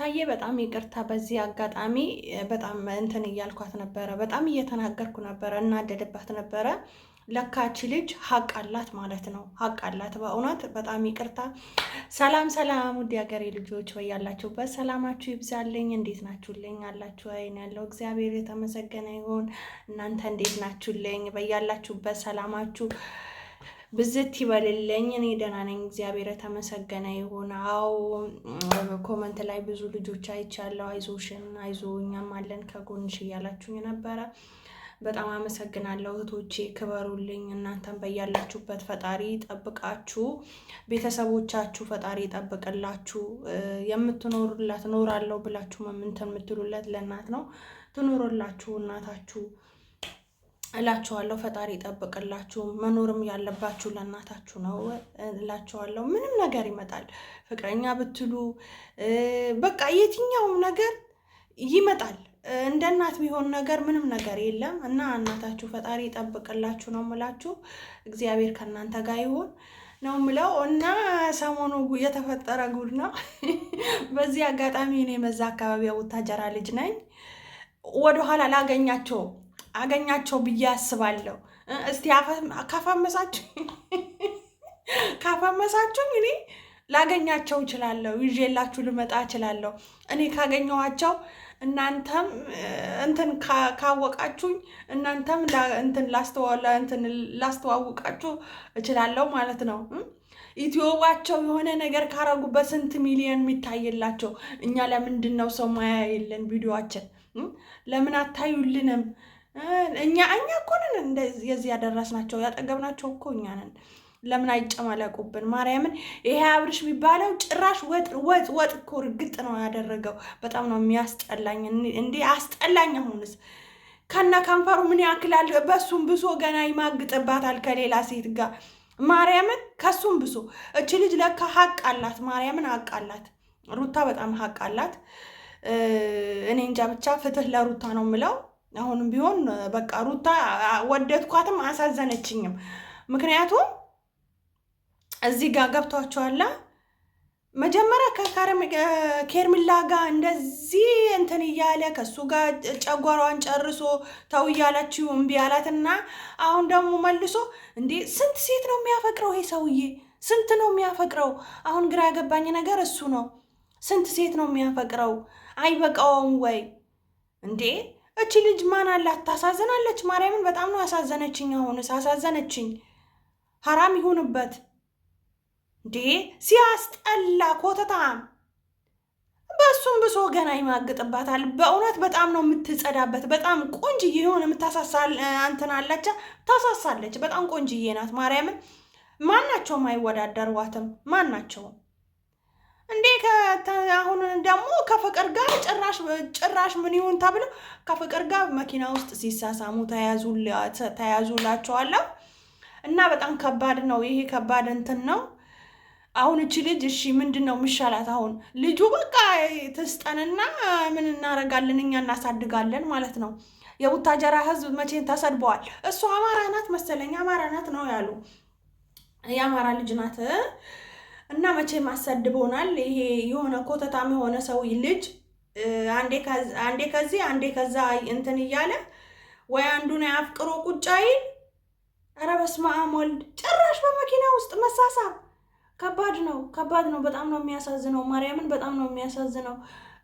ሩታዬ በጣም ይቅርታ፣ በዚህ አጋጣሚ በጣም እንትን እያልኳት ነበረ፣ በጣም እየተናገርኩ ነበረ፣ እናደድባት ነበረ። ለካች ልጅ ሀቅ አላት ማለት ነው። ሀቅ አላት በእውነት በጣም ይቅርታ። ሰላም ሰላም፣ ውድ የሀገሬ ልጆች ወይ ያላችሁበት ሰላማችሁ ይብዛልኝ። እንዴት ናችሁልኝ? አላችሁ አይን ያለው እግዚአብሔር የተመሰገነ ይሁን። እናንተ እንዴት ናችሁልኝ? በያላችሁበት ሰላማችሁ ብዝት ይበልልኝ። እኔ ደህና ነኝ፣ እግዚአብሔር የተመሰገነ ይሁን። አዎ comment ላይ ብዙ ልጆች አይቻለሁ። አይዞሽን፣ አይዞ እኛም አለን ከጎንሽ እያላችሁኝ ነበረ። በጣም አመሰግናለሁ እህቶቼ፣ ክበሩልኝ። እናንተም በያላችሁበት ፈጣሪ ጠብቃችሁ፣ ቤተሰቦቻችሁ ፈጣሪ ጠብቅላችሁ። የምትኖሩላት ኖራለሁ ብላችሁ እንትን የምትሉለት ለእናት ነው፣ ትኖሩላችሁ እናታችሁ እላችኋለሁ። ፈጣሪ ይጠብቅላችሁ። መኖርም ያለባችሁ ለእናታችሁ ነው እላችኋለሁ። ምንም ነገር ይመጣል፣ ፍቅረኛ ብትሉ በቃ የትኛውም ነገር ይመጣል። እንደ እናት ቢሆን ነገር ምንም ነገር የለም እና እናታችሁ ፈጣሪ ይጠብቅላችሁ ነው የምላችሁ። እግዚአብሔር ከእናንተ ጋር ይሁን ነው ምለው እና ሰሞኑ የተፈጠረ ጉድ ነው። በዚህ አጋጣሚ እኔ መዛ አካባቢ የቡታጀራ ልጅ ነኝ። ወደኋላ ላገኛቸው አገኛቸው ብዬ አስባለሁ። እስቲ ካፈመሳችሁ ካፈመሳችሁኝ እኔ ላገኛቸው እችላለሁ፣ ይዤላችሁ ልመጣ እችላለሁ። እኔ ካገኘኋቸው እናንተም እንትን ካወቃችሁኝ እናንተም እንትን ላስተዋውቃችሁ እችላለሁ ማለት ነው። ኢትዮባቸው የሆነ ነገር ካረጉበት ስንት ሚሊዮን የሚታይላቸው፣ እኛ ለምንድን ነው ሰው ማያየልን? ቪዲዮችን ለምን አታዩልንም? እኛ እኛ እኮ ነን የዚህ ያደረስናቸው ያጠገብናቸው እኮ እኛ ነን። ለምን አይጨማለቁብን? ማርያምን ይሄ አብርሽ የሚባለው ጭራሽ ወጥ ወጥ ወጥ እኮ እርግጥ ነው ያደረገው። በጣም ነው የሚያስጠላኝ። እንዴ አስጠላኝ። አሁንስ ከነ ከንፈሩ ምን ያክላል? በሱም ብሶ ገና ይማግጥባታል ከሌላ ሴት ጋር ማርያምን፣ ከሱም ብሶ እች ልጅ ለካ ሀቅ አላት። ማርያምን ሀቅ አላት። ሩታ በጣም ሀቅ አላት። እኔ እንጃ ብቻ ፍትህ ለሩታ ነው የምለው። አሁንም ቢሆን በቃ ሩታ ወደድኳትም አሳዘነችኝም። ምክንያቱም እዚህ ጋር ገብቷቸዋላ። መጀመሪያ ከኬርሚላ ጋር እንደዚህ እንትን እያለ ከእሱ ጋር ጨጓሯን ጨርሶ ተው እያለችው እምቢ አላትና አሁን ደግሞ መልሶ እንዴ ስንት ሴት ነው የሚያፈቅረው ይሄ ሰውዬ? ስንት ነው የሚያፈቅረው? አሁን ግራ ያገባኝ ነገር እሱ ነው። ስንት ሴት ነው የሚያፈቅረው? አይበቃውም ወይ እንዴ? እቺ ልጅ ማን አላት? ታሳዝናለች። ማርያምን በጣም ነው ያሳዘነችኝ። አሁንስ አሳዘነችኝ። ሀራም ይሁንበት እንዴ! ሲያስጠላ ኮተታም። በእሱም ብሶ ገና ይማግጥባታል። በእውነት በጣም ነው የምትጸዳበት። በጣም ቆንጅዬ የሆነ የምታሳሳል እንትን አላቻ ታሳሳለች። በጣም ቆንጅዬ ናት። ማርያምን ማናቸውም አይወዳደሯትም። ማናቸውም እንዴ አሁን ደግሞ ከፍቅር ጋር ጭራሽ ጭራሽ ምን ይሁን ተብሎ ከፍቅር ጋር መኪና ውስጥ ሲሳሳሙ ተያዙላቸዋለሁ። እና በጣም ከባድ ነው ይሄ፣ ከባድ እንትን ነው። አሁን እቺ ልጅ እሺ ምንድን ነው የሚሻላት? አሁን ልጁ በቃ ትስጠንና ምን እናረጋለን እኛ እናሳድጋለን ማለት ነው። የቡታጀራ ሕዝብ መቼም ተሰድበዋል። እሱ አማራ ናት መሰለኝ አማራ ናት ነው ያሉ፣ የአማራ ልጅ ናት። እና መቼም አሰድቦናል። ይሄ የሆነ ኮተታም የሆነ ሰው ልጅ አንዴ ከዚህ አንዴ ከዛ እንትን እያለ ወይ አንዱን አፍቅሮ ቁጭ አይል። ኧረ በስመ አብ ወልድ! ጭራሽ በመኪና ውስጥ መሳሳብ ከባድ ነው፣ ከባድ ነው። በጣም ነው የሚያሳዝነው። ማርያምን በጣም ነው የሚያሳዝነው።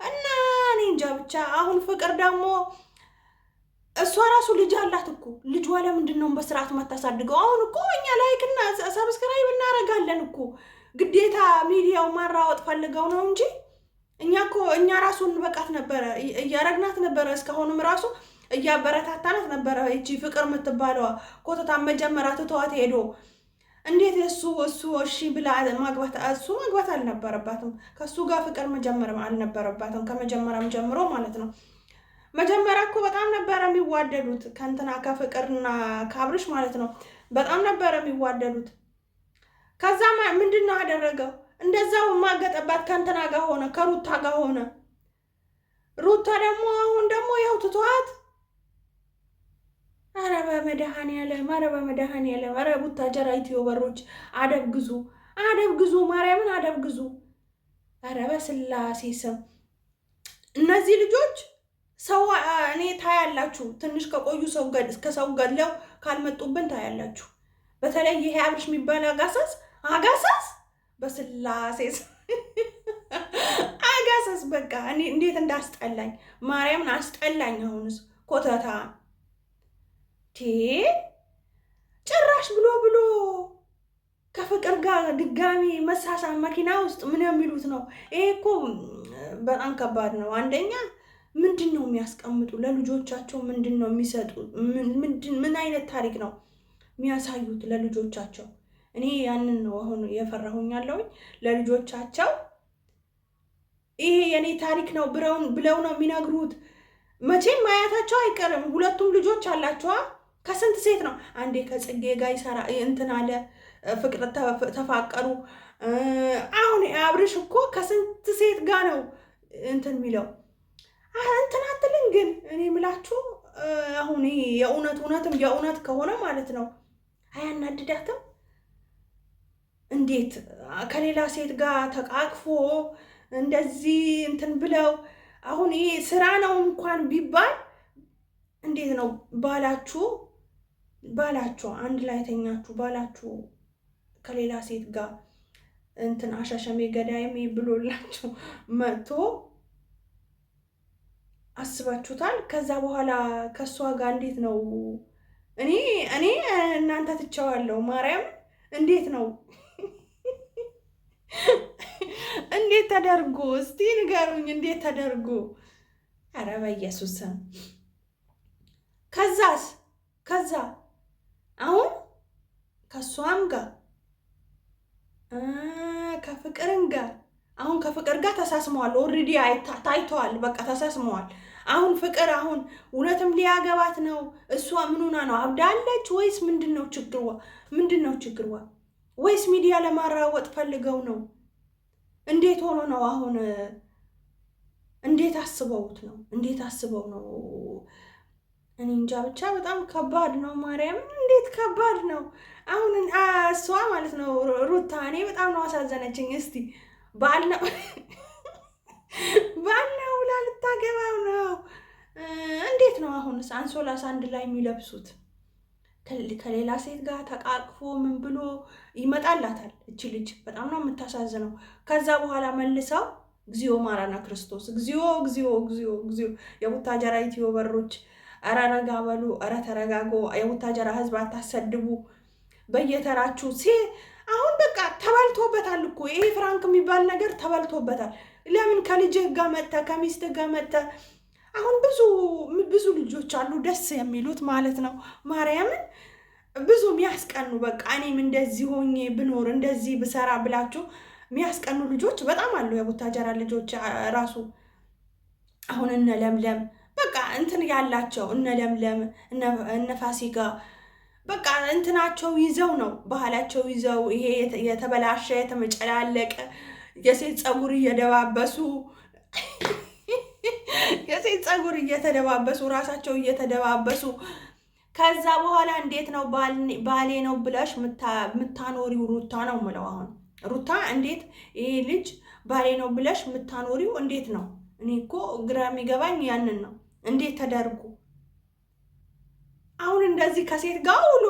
እና እኔ እንጃ ብቻ አሁን ፍቅር ደግሞ እሷ ራሱ ልጅ አላት እኮ። ልጇ ለምንድን ነው በስርዓት ማታሳድገው? አሁን እኮ እኛ like እና subscribe እናደርጋለን እኮ፣ ግዴታ ሚዲያው ማራወጥ ፈልገው ነው እንጂ እኛ እኮ እኛ ራሱ እንበቃት ነበረ፣ እያረግናት ነበረ። እስካሁንም ራሱ እያበረታታናት ነበረ። ይቺ ፍቅር የምትባለዋ ኮተታ መጀመሪያ ትተዋት ሄዶ እንዴት እሱ እሺ ብላ ማግባት፣ እሱ ማግባት አልነበረባትም። ከእሱ ጋር ፍቅር መጀመርም አልነበረባትም ከመጀመሪያም ጀምሮ ማለት ነው። መጀመሪያ እኮ በጣም ነበረ የሚዋደዱት ከእንትና ከፍቅርና ከአብርሽ ማለት ነው። በጣም ነበረ የሚዋደዱት። ከዛ ምንድን ነው አደረገው? እንደዛው ማገጠባት ከእንትና ጋር ሆነ፣ ከሩታ ጋር ሆነ። ሩታ ደግሞ አሁን ደግሞ ያው ትቷት። ኧረ በመድኃኒዓለም፣ ኧረ በመድኃኒዓለም፣ ኧረ ቡታጀራ ዩቲዩበሮች አደብ ግዙ፣ አደብ ግዙ፣ ማርያምን አደብ ግዙ። ኧረ በስላሴ ስም። እነዚህ ልጆች ሰው እኔ ታያላችሁ፣ ትንሽ ከቆዩ ሰው ከሰው ገድለው ካልመጡብን ታያላችሁ። በተለይ ይሄ አብርሽ የሚባል አጋሰስ አጋሰስ በስላሴ አጋሰስ በቃ እኔ እንዴት እንዳስጠላኝ ማርያምን አስጠላኝ። አሁንስ ኮተታ ቴ ጭራሽ ብሎ ብሎ ከፍቅር ጋር ድጋሚ መሳሳም መኪና ውስጥ ምን የሚሉት ነው? ይሄ እኮ በጣም ከባድ ነው። አንደኛ ምንድን ነው የሚያስቀምጡ ለልጆቻቸው? ምንድን ነው የሚሰጡ? ምን አይነት ታሪክ ነው የሚያሳዩት ለልጆቻቸው? እኔ ያንን ነው አሁን የፈራሁኝ ያለሁኝ። ለልጆቻቸው ይሄ የኔ ታሪክ ነው ብለው ነው የሚነግሩት። መቼም ማያታቸው አይቀርም። ሁለቱም ልጆች አላቸዋ። ከስንት ሴት ነው አንዴ ከጽጌ ጋር ይሰራ እንትን አለ፣ ፍቅር ተፋቀሩ። አሁን አብርሽ እኮ ከስንት ሴት ጋር ነው እንትን የሚለው እንትን አትልን። ግን እኔ የምላችሁ አሁን ይሄ የእውነት እውነትም የእውነት ከሆነ ማለት ነው አያናድዳትም? እንዴት ከሌላ ሴት ጋር ተቃቅፎ እንደዚህ እንትን ብለው አሁን ይሄ ስራ ነው እንኳን ቢባል እንዴት ነው ባላችሁ ባላችሁ አንድ ላይ ተኛችሁ ባላችሁ ከሌላ ሴት ጋር እንትን አሻሸሜ ገዳይሜ ብሎላችሁ መጥቶ አስባችሁታል? ከዛ በኋላ ከእሷ ጋር እንዴት ነው? እኔ እኔ እናንተ ትቸዋለሁ። ማርያም እንዴት ነው እንዴት ተደርጎ እስቲ ንገሩኝ፣ እንዴት ተደርጎ? ኧረ በኢየሱስ ስም። ከዛስ ከዛ አሁን ከእሷም ጋር ከፍቅርም ጋር አሁን ከፍቅር ጋር ተሳስመዋል። Already ታይተዋል። በቃ ተሳስመዋል። አሁን ፍቅር አሁን እውነትም ሊያገባት ነው። እሷ ምኑና ነው አብዳለች ወይስ ምንድን ነው ችግሯ? ምንድን ነው ችግሯ? ወይስ ሚዲያ ለማራወጥ ፈልገው ነው? እንዴት ሆኖ ነው አሁን? እንዴት አስበውት ነው? እንዴት አስበው ነው? እኔ እንጃ ብቻ በጣም ከባድ ነው። ማርያም እንዴት ከባድ ነው። አሁን እሷ ማለት ነው ሩታ እኔ በጣም ነው አሳዘነችኝ። እስቲ ባል ነው ባል ነው ብላ ልታገባው ነው። እንዴት ነው አሁንስ አንሶላስ አንድ ላይ የሚለብሱት? ከሌላ ሴት ጋር ተቃቅፎ ምን ብሎ ይመጣላታል? እቺ ልጅ በጣም ነው የምታሳዝነው። ከዛ በኋላ መልሰው እግዚኦ ማራና ክርስቶስ፣ እግዚኦ እግዚኦ እግዚኦ እግዚኦ። የቡታጀራ ዩቲዩበሮች ኧረ ረጋ በሉ፣ ኧረ ተረጋጉ። የቡታጀራ ህዝብ አታሰድቡ በየተራችሁ። አሁን በቃ ተበልቶበታል እኮ ይሄ ፍራንክ የሚባል ነገር ተበልቶበታል። ለምን ከልጅህ ጋር መጥተህ ከሚስትህ ጋር መጥተህ አሁን ብዙ ብዙ ልጆች አሉ ደስ የሚሉት ማለት ነው። ማርያምን ብዙ የሚያስቀኑ በቃ እኔም እንደዚህ ሆኜ ብኖር እንደዚህ ብሰራ ብላችሁ የሚያስቀኑ ልጆች በጣም አሉ። የቡታጀራ ልጆች ራሱ አሁን እነ ለምለም በቃ እንትን ያላቸው እነ ለምለም እነ ፋሲካ በቃ እንትናቸው ይዘው ነው ባህላቸው ይዘው ይሄ የተበላሸ የተመጨላለቀ የሴት ፀጉር እየደባበሱ የሴት ፀጉር እየተደባበሱ ራሳቸው እየተደባበሱ ከዛ በኋላ እንዴት ነው ባሌ ነው ብለሽ ምታኖሪው? ሩታ ነው ምለው። አሁን ሩታ እንዴት ይሄ ልጅ ባሌ ነው ብለሽ ምታኖሪው እንዴት ነው? እኔ እኮ ግራ የሚገባኝ ያንን ነው። እንዴት ተደርጎ አሁን እንደዚህ ከሴት ጋር ውሎ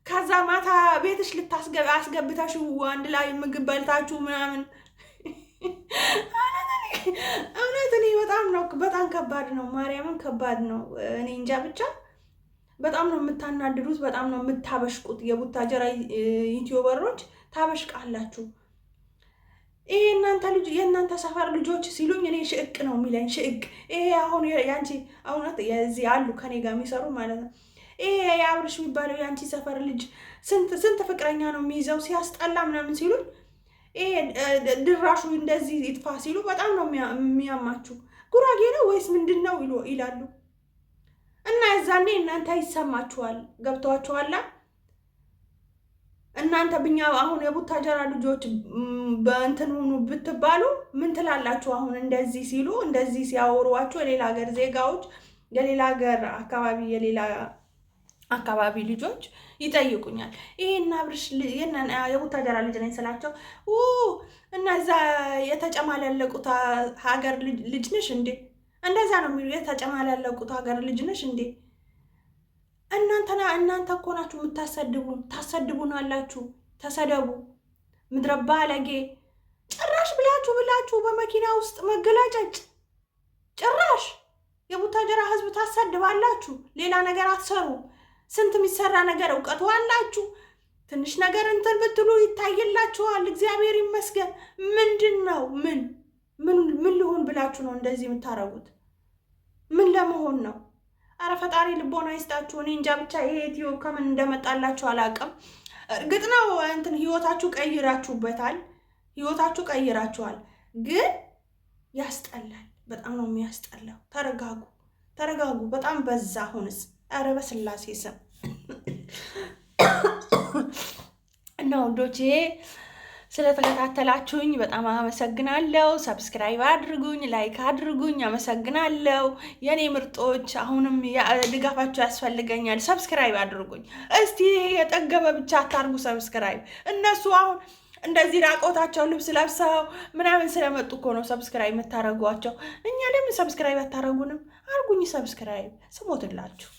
ከዛ ማታ ቤትሽ ልታስገብታሽ አንድ ላይ ምግብ በልታችሁ ምናምን እውነት እኔ በጣም ነው በጣም ከባድ ነው። ማርያምን ከባድ ነው። እኔ እንጃ ብቻ በጣም ነው የምታናድዱት፣ በጣም ነው የምታበሽቁት። የቡታጀራ ዩቲዩበሮች ታበሽቃላችሁ። ይሄ እናንተ ልጅ የእናንተ ሰፈር ልጆች ሲሉኝ እኔ ሽእቅ ነው የሚለኝ ሽእቅ። ይሄ አሁን ያንቺ እውነት የዚህ አሉ ከኔ ጋር የሚሰሩ ማለት ነው። ይሄ የአብርሽ የሚባለው የአንቺ ሰፈር ልጅ ስንት ስንት ፍቅረኛ ነው የሚይዘው ሲያስጠላ ምናምን ሲሉኝ ይሄ ድራሹ እንደዚህ ይጥፋ ሲሉ በጣም ነው የሚያማችሁ። ጉራጌ ነው ወይስ ምንድን ነው ይላሉ። እና የዛኔ እናንተ ይሰማችኋል፣ ገብቷችኋላ። እናንተ ብኛ አሁን የቡታጀራ ልጆች በእንትን ሁኑ ብትባሉ ምን ትላላችሁ? አሁን እንደዚህ ሲሉ እንደዚህ ሲያወሯችሁ የሌላ ሀገር ዜጋዎች የሌላ ሀገር አካባቢ የሌላ አካባቢ ልጆች ይጠይቁኛል። ይሄን አብርሽ የቡታጀራ ልጅ ነኝ ስላቸው እና እዛ የተጨማለለቁት ሀገር ልጅ ነሽ እንዴ? እንደዛ ነው የሚሉ የተጨማላለቁት ሀገር ልጅ ነሽ እንዴ? እናንተና እናንተ እኮ ናችሁ የምታሰድቡን፣ ታሰድቡን አላችሁ። ተሰደቡ ምድረ ባለጌ። ጭራሽ ብላችሁ ብላችሁ በመኪና ውስጥ መገላጨጭ፣ ጭራሽ የቡታጀራ ህዝብ ታሰድባላችሁ። ሌላ ነገር አትሰሩም። ስንት የሚሰራ ነገር እውቀቱ አላችሁ። ትንሽ ነገር እንትን ብትሉ ይታይላችኋል። እግዚአብሔር ይመስገን። ምንድን ነው ምን ምን ምን ልሆን ብላችሁ ነው እንደዚህ የምታረጉት? ምን ለመሆን ነው? አረ ፈጣሪ ልቦና ይስጣችሁ። እኔ እንጃ ብቻ ይሄ ዩቲዩብ ከምን እንደመጣላችሁ አላውቅም። እርግጥ ነው እንትን ህይወታችሁ ቀይራችሁበታል፣ ህይወታችሁ ቀይራችኋል። ግን ያስጠላል። በጣም ነው የሚያስጠላው። ተረጋጉ፣ ተረጋጉ። በጣም በዛ። አሁንስ ኧረ በስላሴ ስም እና ውዶቼ ስለተከታተላችሁኝ በጣም አመሰግናለሁ። Subscribe አድርጉኝ፣ like አድርጉኝ። አመሰግናለሁ የኔ ምርጦች። አሁንም ድጋፋችሁ ያስፈልገኛል። Subscribe አድርጉኝ እስቲ። የጠገበ ብቻ አታርጉ subscribe። እነሱ አሁን እንደዚህ ራቆታቸው ልብስ ለብሰው ምናምን ስለመጡ እኮ ነው subscribe የምታደርጓቸው። እኛ ለምን subscribe አታረጉንም? አርጉኝ subscribe ስሞትላችሁ።